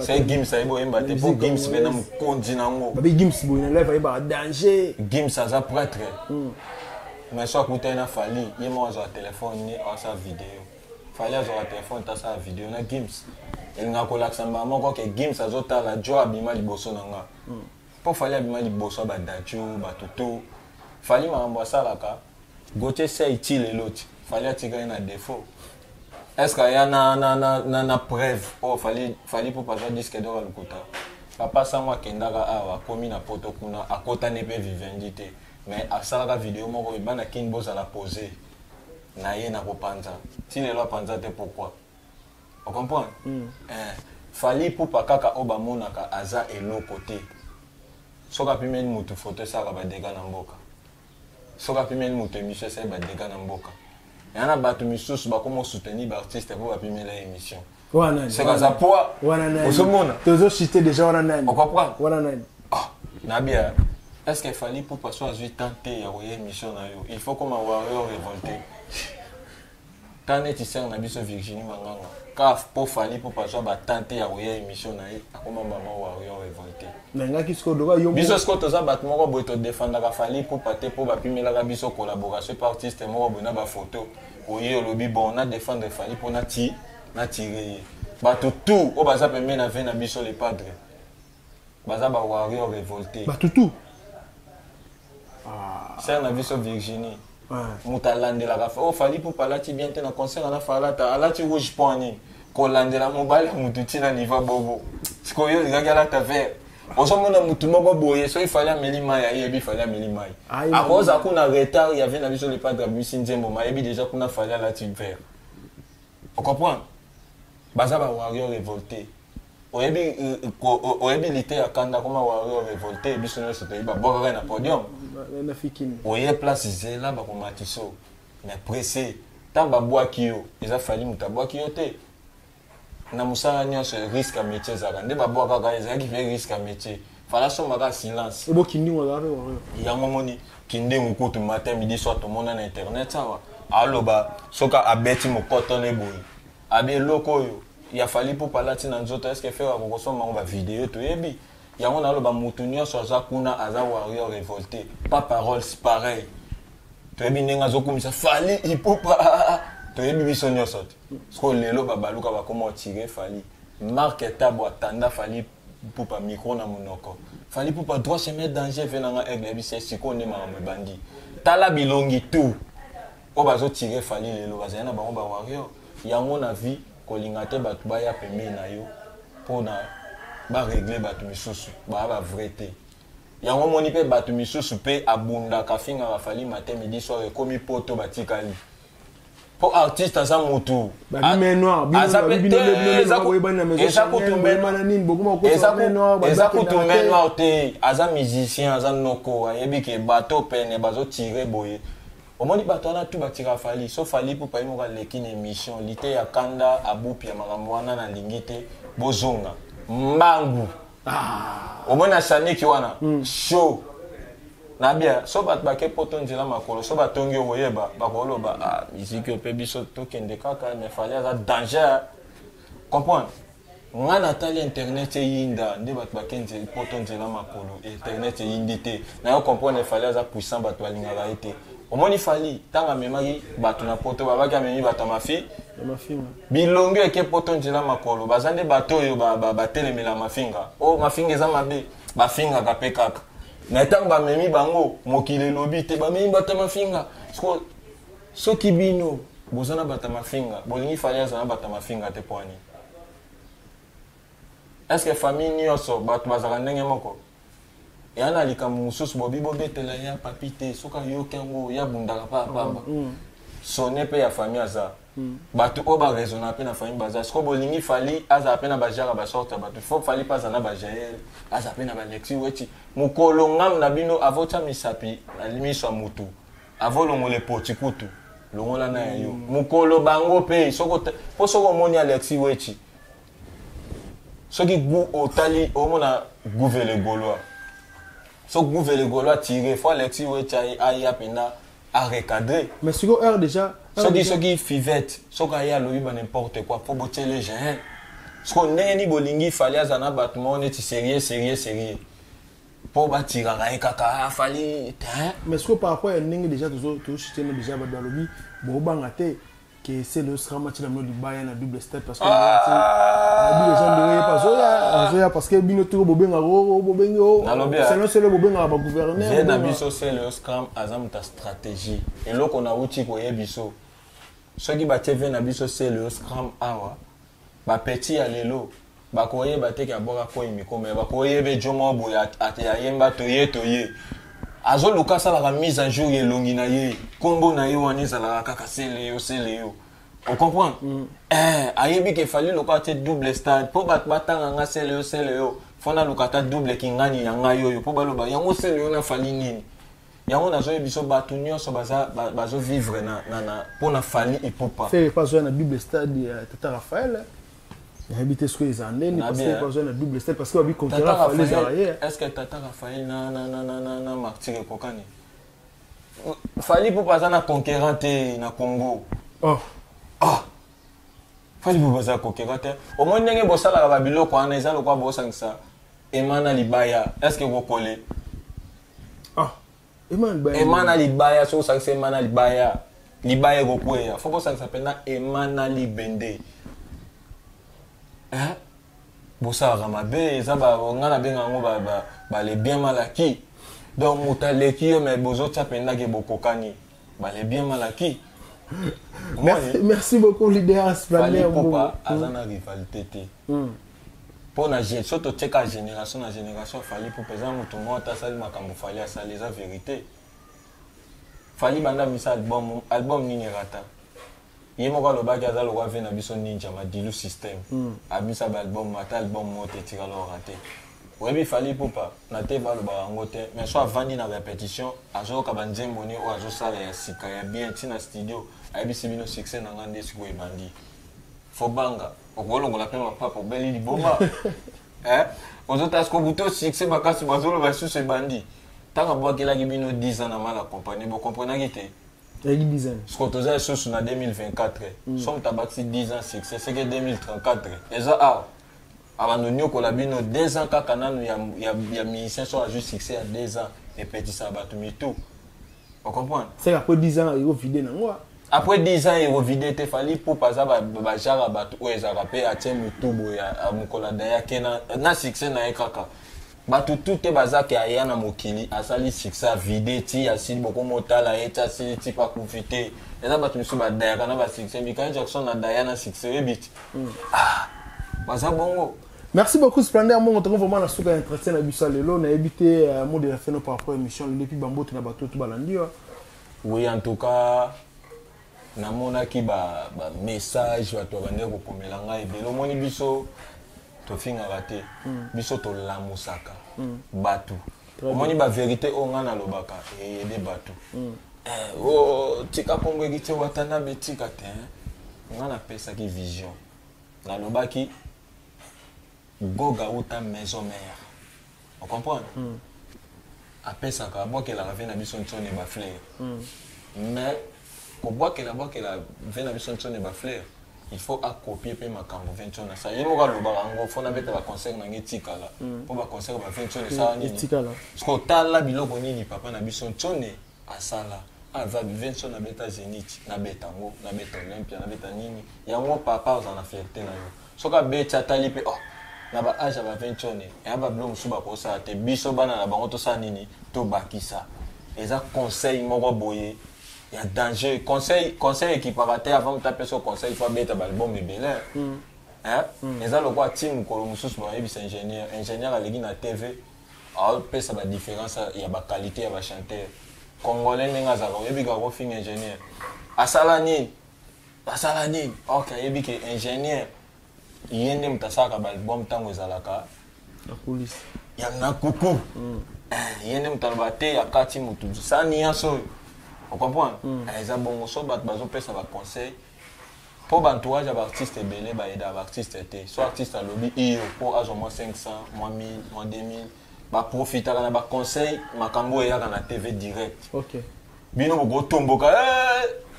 se Gims ayebi oyemba te, mpo Gims mpena mokonzi nango. Babi Gims boye na live ayebaka danger. Gims aza prêtre, mais so akutani na Fally, ye moko azwaka telefone ni asala video. Fally azwaka telefone te asala video na Gims. Elingaka kolakisa mbala moko ke Gims azotala jo abima liboso na nga, mpo Fally abima liboso ya badadju bato to Fally. Makambo asalaka Gautier Sey ti lelo ti Fally atikali na défaut. Est ce que aya na preuve oyo Fally mpo azwa disque d'or ya lokuta? Papa sango akendaka awa, akomi na poto kuna, akotani mpe Vivendi te, mais asalaka video moko bana Kini bozala pose na ye na kopanza. Ti lelo apanza te. Pourquoi? Ocomprendre? Fally Ipupa kaka oyo bamonaka aza eloko te. Soki apimeli motu foto, esalaka badégâts na mboka. Soki apimeli moto émission, esali badégâts na mboka. Ya na bato misusu bakoma osoutenir baartiste mpo bapimela émission. Wana seke aza poids. Wana nani? Ozomona? Tozochite déjà, wana nani? Ocomprendre? Wana nani? Ah, nabia, est ce que Fally Ipupa so azwi temps te ya koya émission na yo, il faut koma warrior révolté ta neti sere na biso Virginie Manganga kaf, mpo Fally Ipupa azwa batemps te ya koya émission na ye, akoma mama warrior révolté. Nangaki sikoyo loka yo. Biso sikoyo toza bato moko boye, todefendaka Fally Ipupa te mpo bapimelaka biso collaboration pa artiste moko boye na bafoto oye olobi bon, na défendre Fally mpo nati natire ye. Bato tout oyo baza pembeni na ve na biso le padre baza bawarrior révolté. Bato tout? Sere na biso Virginie, moto alandelaka oyo Fally Ipupa alati bien te na concert ana, fa alata alati rouge mpo nini? Kolandela mobali ya motu ntina niva bobo. Sikoyo olingaki alata vert. Ozomona motu moko boye, soki Fally ameli mai, ayebi Fally ameli mai, akoza kuna retard ya ve na biso le padre abimisi nzembo, mayebi déjà kuna Fally alati vert. Ocomprendre? Baza bawarrior révolté. Oyebi, oyebi lite ya kanda koma warrior révolté. Biso nyonso toyebi, babwakaka na podium. Na fikini. Oye place, zela bakomatiso, mais pressé. Ntango babwaki yo, eza Fally moto abwaki yo te. Na mosala nyonso risque ya métier ezalaka nde babwakaka, ezalaki mpe risque ya métier. Fally asombaka silence. Ebo Kindingo azalaka mpe warrior. Yango moni Kindingu kutu matin, midi, soir tomona na internet awa aloba soki abeti mokoto ne boye, abi eloko oyo ya Fally Ipupa alati na nzoto, est-ce Ferre akokosomba yango? Bavideo toyebi yango. Naloba motu nyonso aza kuna aza warrior révolté. Pas parole, c'est pareil. Toyebi ndenge azokumisa Fally Ipupa, toyebi biso nyonso te. Sikoyo lelo babaluka, bakoma otire Fally. Mark Tabo atanda Fally Ipupa micro na monoko. Fally Ipupa droit chemin, danger. Ve nanga aigle yebisa sikoyo nde makambo ebandi. Tala bilongi tout oyo bazotire Fally lelo, bazali na bango bawarrior. Yango na vie, kolinga te bato baya pembeni na yo mpona barégler. Bato misusu baya bavrai te. Yango omoni mpe bato misusu mpe abundaka, afingaka Fally matin, midi, soir. Ekomi poto batikali mpo artiste aza mutu. Eza kutu main noire te, aza musicien, aza noko, ayebi ke bato pene bazotire boye. Omoni bato wana tu batika Fally. So Fally mpo pai moko aleki na émission lite ya kanda abupi ya makambo wana, nalingi te bozonga mbangu. Omoni asaniki wana show na bien. So bato bake poto nzela makolo, so batongi okoyeba bakoloba: "Ah, miziki oyo mpe biso tokende kaka." Mais Fally aza danger, comprendre nga. Natali internet eyinda nde bato bake poto nzela makolo, internet eyindi te. Nayo comprendre Fally aza puissant, bato balingaka ye te. Omoni Fally ntango amemaki bato na Poto, babaki amemi bato ya mafi. Ya mafinga. Bilongi eke Poto nzela makolo, baza nde bato oyo batelemela mafinga. O mafinga eza mabe, bafingaka mpe kaka. Na ntango bamemi bango, mokili elobi te bamemi bato ya mafinga. Soki bino boza na bato ya mafinga, bolingi Fally aza na bato ya mafinga te mpo nini? Est-ce que famille nyonso bato bazalaka ndenge moko? Eya na likambo mosusu bobi bobetela ya papi te, soki ayoki yango ya bundaka pa pamba. Sonne mpe ya famille aza. Bato oyo baraisonna mpe na famille baza. Sikoyo bolingi Fally azala mpe na bajara basorte ya bato. Faut Fally mpe aza na bajael, aza mpe na balexi weti. Mokolo ngamu na bino avotya misapi na miso ya motu, avolongola epoti kutu longola na ya yo. Mokolo bango mpe soko mpo soki omoni Alexi Wetshi, soki gu otali omona Gouve le Gaulois, soki Gouve le Gaulois tire fo Alexi Wetshi aya mpenza arecadre. Mais sikoyo heure déjà soki soki Fivette soki aye alobi ba n'importe quoi, fo botiele Jael. Siko ndenge nini bolingi Fally aza na bato moko neti sérieux sérieux sérieux mpo batiraka ye kaka ah, Fally te? Mais sikoyo par rapport ya ndenge déjà tozochitene déjà, bato balobi bobanga te ke Celeo Scram atina bino libaya na double step, parce que alobi déjà ndenge ye azoya azoya, parce que bino toko bobengaka bobengi Nalobi, selon sele bobengaka bagouverneur. Vie na biso, Celeo Scram aza moto ya stratégie. Eloko nauti koyebi biso, soki batie vie na biso Celeo Scram awa, bapeti ya lelo bakoyeba te ke abwaka koi mikoma, bakoyeba ejo moko boye ayemba toye toye. Azoluka asalaka mise à jour ya elongi na ye, nkombo na ye wana ezalaka kaka Celeo Celeo, ocomprendre? Eh, ayebi ke Fally lokola tie double stade, mpo bato batanga nga Celeo Celeo, fo naluka ata double kingani ya ngai oyo mpo baloba yango Celeo na Fally nini. Yango nazoyebi biso, bato nyonso baza bazovivre na mpo na Fally Ipupa. Ferre mpe azoya na double stade ya Tata Raphaël. Nayebi te soki eza ndeni, parce que azoya na double stade parce que babi concurrent Fally ezala ye. Est ce que Tata Raphaël na Martyr ekokani? Fally Ipupa aza na concurrent te na Congo. Oh. Ah, Fally Ipupa aza concurrent te. Omoni ndenge bosalaka babiloko wana, eza lokola bosangisa ema na libaya, est ce que kokole? Ah, ema libaya. Ema na libaya, soki osangisa ema na libaya, libaya ekokweya. Fo bosangisa mpenza ema na libende. Eh? Bosalaka mabe, eza nga nabenga yango bale bien mal acquis. Donc moto aleki yo, mais bozotia mpenza ke bokokani, bale bien mal acquis. Merci, merci beaucoup, leader. Fally Ipupa aza na rivalité te. Mpo na so totieka génération na génération, Fally Ipupa eza moto moko ata asali makambo Fally asali, eza vérité. Fally banda misa album, album nini erata? Ye moko alobaki aza lokwa ve na biso Ninja Madilu système. Abimisa baalbum, ata album moko te etikala orate. Oyebi Fally Ipupa na te balobaka yango te, mais so avandi na répétition, azoyoka banzembo ni oyo azosala ya sika ya bien ntina studio, ayebisi bino succès na nga nde sikoyo ebandi. Fo banga okolongola mpe mapapa obeli liboma. Eh? Ozotala siko buto succès makasi, bazoloba lisusu ebandi. Ntango abwakelaki bino 10 ans na mal accompagné, bokomprenaki te. Ezalaki 10 ans. Siko toza lisusu na 2024. So moto abakisi 10 ans succès, seke 2034 eza awa. Abando nyokola bino 2 ans kaka nanu ya musicien. So azwi succès ya 2 ans, epetisaka bato mitu, ocomprendre? C'est après 10 ans ekovide nango. Après 10 ans ekovide te. Fally Ipupa aza bajara bato oyo ezalaka mpe atie motu boye, mokolo adaye ake na succès na ye kaka. Bato tu te baza ke aya na mokili, asali succès, avide ti asili, bokomotala ye ti asili, ti pakufi te. Eza bato misusu badayaka na basuccès. Michael Jackson adaya na succès, oyebi ti. Ah, baza bongo. Merci beaucoup, Splendeur Mongo. Toko vraiment na suka entretien na biso lelo. Nayebi te mot de la fin par rapport à émission lelo, puis bambote na bato tout balandi wa. Oui, en tout cas namonaki ba message, bato babandaki kokomela ngai ebele. Omoni, biso tofingaka te, biso tolamusaka bato. Omoni, bavérité oyo ngai nalobaka eyede bato. Eh, oh, tika kombo eki te, Watanabe tika te. Ngai napesaki vision, nalobaki Goga uta maison mère, ocomprendre? Apesaka, abwakelaka ve na biso ntsone bafleur, mais kobwakela bwakela ve na biso ntsone bafleur, il faut akopie mpe makambo ve ntsone asala. Ye moko alobaka yango, fo nabeta baconcert na ngai etikala, mpo baconcert bave ntsone esala nini? Etikala. Parce que otala biloko nini papa na biso ntsone asala. Ah, va Vincent nabeta Zenith, nabeta yango, nabeta Olympia, nabeta nini. Yango papa oza na fierté na yo. Soki abeti atali mpe oh, na ba age ya ba Vincent ya ba bilo mosusu bakosala te. Biso bana na bango tosala nini? Tobakisa. Eza conseil moko boye ya danger. Conseil ekipaka te avant moto apesa yo conseil, il faut abeta ba album ebele. Hein? Eza lokola ti mokolo mosusu bayebisa ingénieur, ingénieur aleki na TV aopesa ba différence ya ba qualité ya ba chanteur congolais ndenge azalaka. Oyebi kaka kofinga ingénieur asala nini, asala nini. Ok, ayebi ke ingénieur ye nde moto asalaka ba album ntango ezalaka na coulisse ya na kuku. Ye nde moto aloba te akati motu sa nuance oyo, ocomprendre? Eza bongo. So bato bazopesa baconseil mpo baentourage ya baartiste ebele bayeda baartiste te. So artiste alobi iyo mpo azwa mwa 500, mwa 1000, mwa 2000, baprofitaka na baconseil. Makambo oyo eyaka na TV direct, bino bokotomboka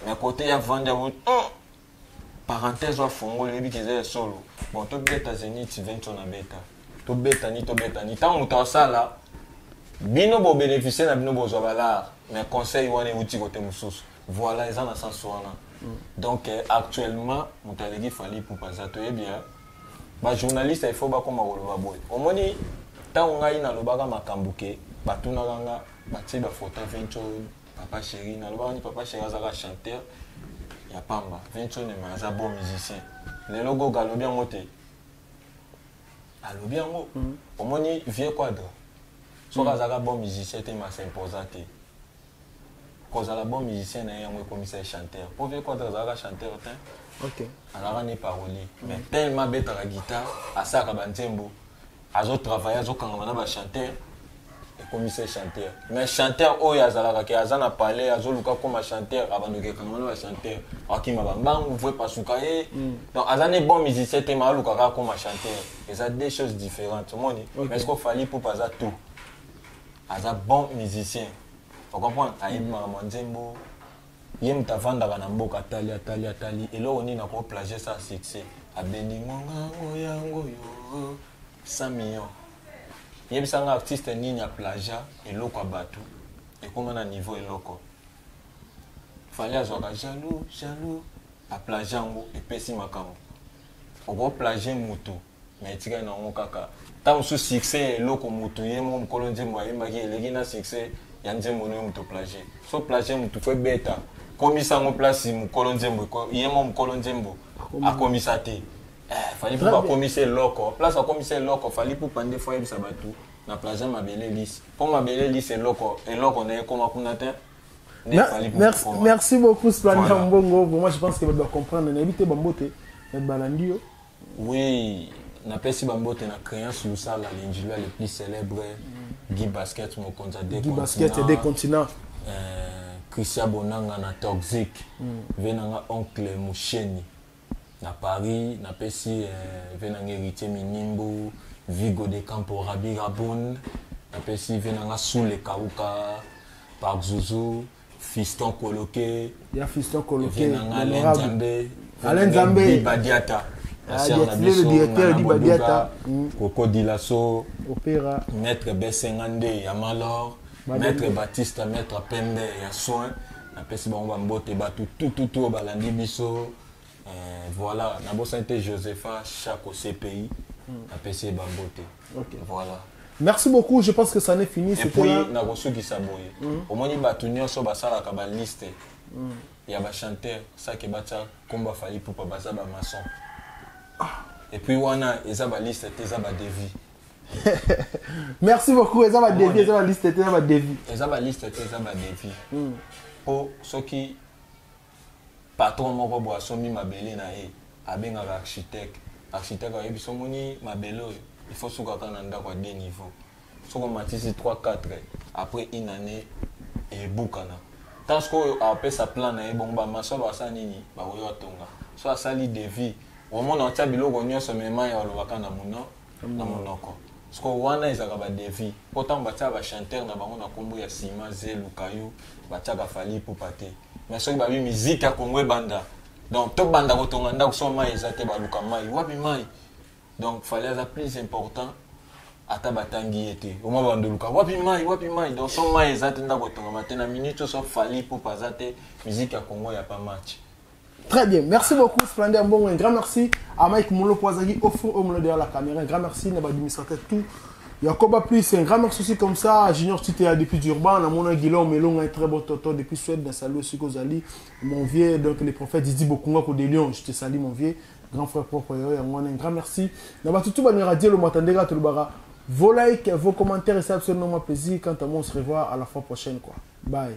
na kote ya vandi ya parenthèse oyo afongoli, oyebi ke eza ya solo. Bon, tobeta Zenith, 20 na beta, tobeta ni tobeta ni. Ntango moto asala, bino bobénéficie na bino, bozwa balare, mais conseil wana euti kote mosusu. Voilà, eza na sens wana. Donc actuellement moto aleki Fally Ipupa aza, toyebi ya bajournaliste, il faut bakóma koloba boye. Omoni ntango ngai nalobaka makambo ke batunaka nga, batie bafoto Venco, Papa Chéri, nalobaka ni Papa Chéri azaka chanteur ya pamba, Venco nema aza bon musicien. Lelo Goga alobi yango te, alobi yango. Omoni Vieux Quadre, soki azalaka bon musicien te, ma s'imposa te. Kozala bon musicien na ye, yango ekomisa ye chanteur, po Vieux Quadre azalaka chanteur te. Azalaka ne parolier, mais tellement abetaka guitare, asalaka banzembo, azotravaille, azokangama na bachanteur, ekomisa ye chanteur. Mais chanteur oyo azalaka ke aza na palais, azoluka koma chanteur, abandoki ekangama na bachanteur, akima bambangu vrai pasuka ye. Donc aza ne bon musicien te, ma aluka kaka koma chanteur. Eza deux choses différentes, omoni? Mais ce que Fally Ipupa aza tout, aza bon musicien, ocomprendre? Ayebi makambo ya nzembo. Ye moto avandaka na mboka, atali, atali, atali eloko nini akoplagie sa succès, abendi ngongango yango yo 100 millions. Yebisanga artiste nini aplagia eloko ya bato ekóma na niveau eloko Fally azwaka. Jaloux, jaloux, aplagie yango, epesi makambo. Okoplagie motu, mais etikali nango kaka. Ntango mosusu succès ya eloko motu ye mo mokolo nzembo ayembaki eleki na succès ya nzembo noyo moto plagie. So plagie motu, fo ebeta, komisa yango place mokolo nzembo ye mo mokolo nzembo akomisa te. Fally Ipupa akomisa eloko place, akomisa eloko. Fally Ipupa nde fo ayebisa bato na plagie Mabele Lisi, mpo Mabele Lisi eloko na ye ekoma kuna te. Merci, merci beaucoup, Splendor. Voilà. Mbongo. Moi je pense que doit comprendre. Nayebi te, bambote balandi yo. Oui, napesi bambote na Créance Lusala, l'ingénieur le plus célèbre, Guy Basket, mokonzi ya Guy Basket des continents. Christian Bonanga na Toxique, ve nanga oncle Musheni na Paris. Napesi ve nanga héritier Minimbu, Vigo de Campo, Rabi Raboun. Napesi ve nanga Sule Kauka, Park Zuzu, Fiston Koloke. Ya Fiston Koloke. Ve nanga Alain Nzambe. Alain Nzambe. Badiata. Le directeur di Badiata. Koko Dilaso. Opéra. Maître Bessenga nde ya Malor, Maître Baptiste, Maître Pembe ya soin. Napesi bango bambote, bato tututu oyo balandi biso. Voilà, nabosani te Josepha Chako CPI, napesi ye bambote. Voilà. Merci beaucoup, je pense que ça n'est fini. Et puis nakosukisa boye. Omoni bato nyonso basalaka baliste ya bachanteur sake batya nkombo Fally Ipupa, baza bamaçon. Et puis wana eza baliste te, eza badevis. Merci beaucoup. Eza badevis, eza baliste te, eza badevis. Eza baliste te, eza badevis. Mpo soki patron moko boye asombi mabele na ye, abengaka architecte. Architecte ayebi so omoni mabele oyo, il faut sukaka na ndako ya deux niveau. Soki omatisi 3, 4, après une année ebukana. Ntango sikoyo apesa plan na ye bongo, bamaçon basala nini? Bakoki atonga. So asali devis, omona atia biloko nyonso, mema ya alobaka na mono na monoko. Sikoyo wana ezalaka badevis, mpo ntango batiaka bachanteur na bango na nkombo ya nsima zelu kayu, batiaka Fally Ipupa te. Mais soki babi miziki ya Kongo ebanda, donc tobanda kotonga ndako, so mai eza te, baluka mai wapi? Mai. Donc Fally aza plus important. Ata batangi ye te, omwa bandoluka wapi mai, wapi mai. Donc so mai eza te, ndako etongama te. Na minute oyo, so Fally Ipupa aza te, musique ya Congo ya pas match. Très bien, merci beaucoup Splendeur Mbongo. Un grand merci à Mike Molo Poazaki au fond, au milieu derrière la caméra. Un grand merci à l'administrateur tout. Yakoba Plus, un grand merci aussi comme ça à Junior Titea depuis Durban, à mon Guillaume Melong, un très bon tonton depuis Suède, un salut aussi Kozali, mon vieux, donc les prophètes Didi Bokunga de Lyon, je te salue, mon vieux, grand frère propre, un grand merci. Na tout le matandega vos likes, vos commentaires, et ça absolument plaisir. Quant à moi, on se revoit à la fois prochaine, quoi. Bye.